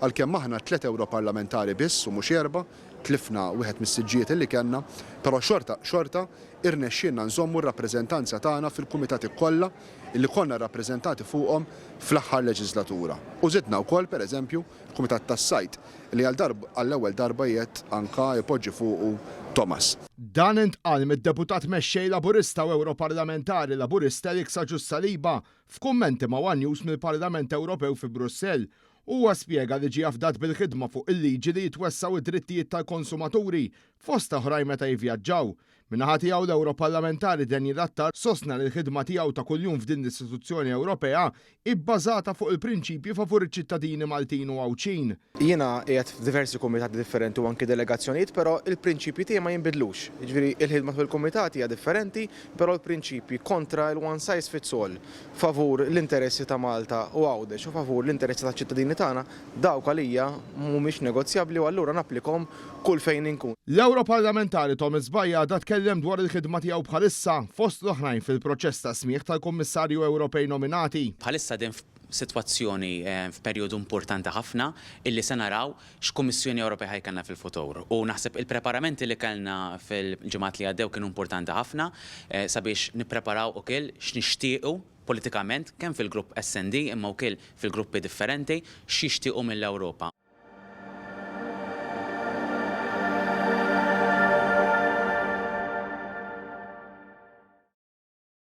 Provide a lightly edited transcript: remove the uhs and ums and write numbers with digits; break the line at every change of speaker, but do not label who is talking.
Għalkemm aħna tlett Ewroparlamentari biss u mhux erbgħa, tlifna wieħed mis-siġġijiet illi kellna, però xorta, xorta irnexxielna nżommu r-rappreżentanza tagħna fil-kumitati kollha illi konna rrappreżentati fuqhom fl-aħħar leġiżlatura. U żidna wkoll, per eżempju, il-Kumitat tas-Sajd li għal darb, għall-ewwel darba qiegħed anke jpoġġi fuqu Thomas.
Dan intqal mid-Deputat Mexxej Laburista u Ewroparlamentari Laburista Alex Agius Saliba f'kummenti ma' one News mill-Parlament Ewropew fi Brussell. Huwa spjega li ġie afdat bil-ħidma fuq il-liġi li jitwessgħu d-drittijiet tal-konsumaturi, fost oħrajn meta jivvjaġġaw. Min-naħa tiegħu l-Ewroparlamentari Daniel Attard sostna li l-ħidma tiegħu ta' kuljum f'din l-istituzzjoni Ewropea hi bbażata fuq il-prinċipji favur iċ-ċittadini Maltin u Għawdxin.
Jiena qiegħed f'diversi kumitati differenti u anki delegazzjonijiet però l-prinċipji tiegħi ma jinbidlux. Jiġifieri l-ħidma fil-kumitati hija differenti però l-prinċipji kontra l-one size fits all favur l-interessi ta' Malta u Għawdex u favur l-interessi taċ-ċittadini tagħna, dawk għalija mhumiex negozjabbli u allura napplikhom kull fejn inkun.
L-Ewroparlamentari Thomas Bajada tkellem dwar il-ħidma tiegħu bħalissa, fost l-oħrajn fil-proċess ta' smigħ tal-Kummissarju Ewropej nominati.
Bħalissa qegħdin f'sitwazzjoni f'perjodu importanti ħafna illi se naraw x'Kummissjoni Ewropea ħa jkollna fil-futur. U naħseb il-preparamenti li kellna fil-ġimgħat li għaddew kienu importanti ħafna sabiex nippreparaw ukill x'nixtiequ politikament kemm fil-grupp SND imma wkill fil-gruppi differenti x'jixtiequ mill-Ewropa.